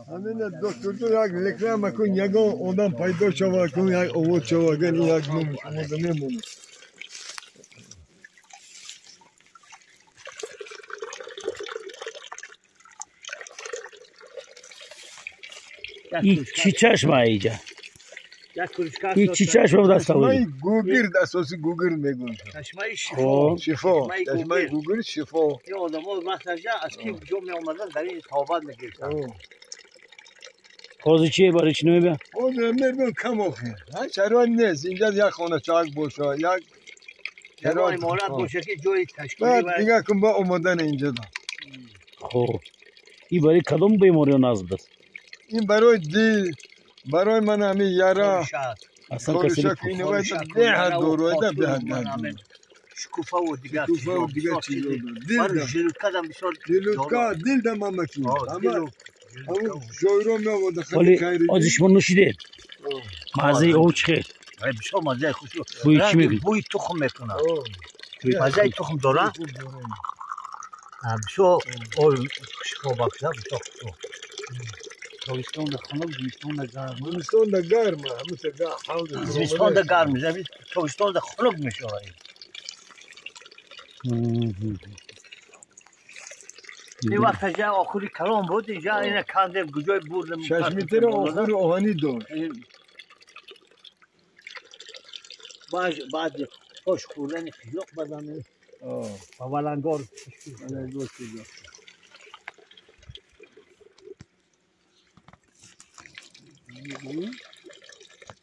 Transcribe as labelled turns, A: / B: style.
A: Ҳамина доктор як реклама кун, ягон одам пайдо шава кун, як овоз шава, агар як ном омода мемонад.
B: Ин чӣ чашма иҷа? Ин чӣ чашма даст овардӣ?
A: Чашмаи гугирд, асоси гугирд мегӯянд.
C: Чашмаи шифо.
A: Шифо. Чашмаи гугирд шифо.
C: Ин одамо масалан аз ки ҷо меомаданд, дар ин тобат мегирифтанд.
B: Ҳозир чие, барои чӣ намебиям?
A: Ҳозир мебиям кам охир. Ҳар шароит нест. Инҷа як хоначак боша, як
C: ягон иморат боша ки ҷои ташкилӣ.
A: Баъд дигар кун ба омадан инҷа.
B: Хоб. Ин барои кадом бемориё назб аст?
A: Ин барои дил, барои ман ҳамин яра, хорушак, беҳад доруайда, беҳад дард.
C: Шукуфаву дигар
A: шукуфаву дигар чизо.
C: Дил желудкадам бисёр.
A: Желудка, дил дам ҳамаки. Ҳама ҷойро меоварда.
B: Ҳоли ҳозир шумо нӯшидед? Маззаи об чӣ хел?
C: Бисёр маззаи хуш.
B: Бӯи чӣ мекунад?
C: Бӯи тухм мекунад. Маззаи тухм дора. Бисёр об шифобахш, бисёр хуб. Тобистонда хунук, зимистонда гарм.
A: Зимистонда гарм, ҳамиша ҳавз.
C: Зимистонда гарм, тобистонда хунук мешавад. Ин вақт ҷа охури калон буд, инҷа ина кандем, куҷои бурдем.
A: 6 метр охури оҳанӣ дошт.
C: Баъд пош хӯрдани қишлоқ базанем ва валангор.
A: Валангор шуда.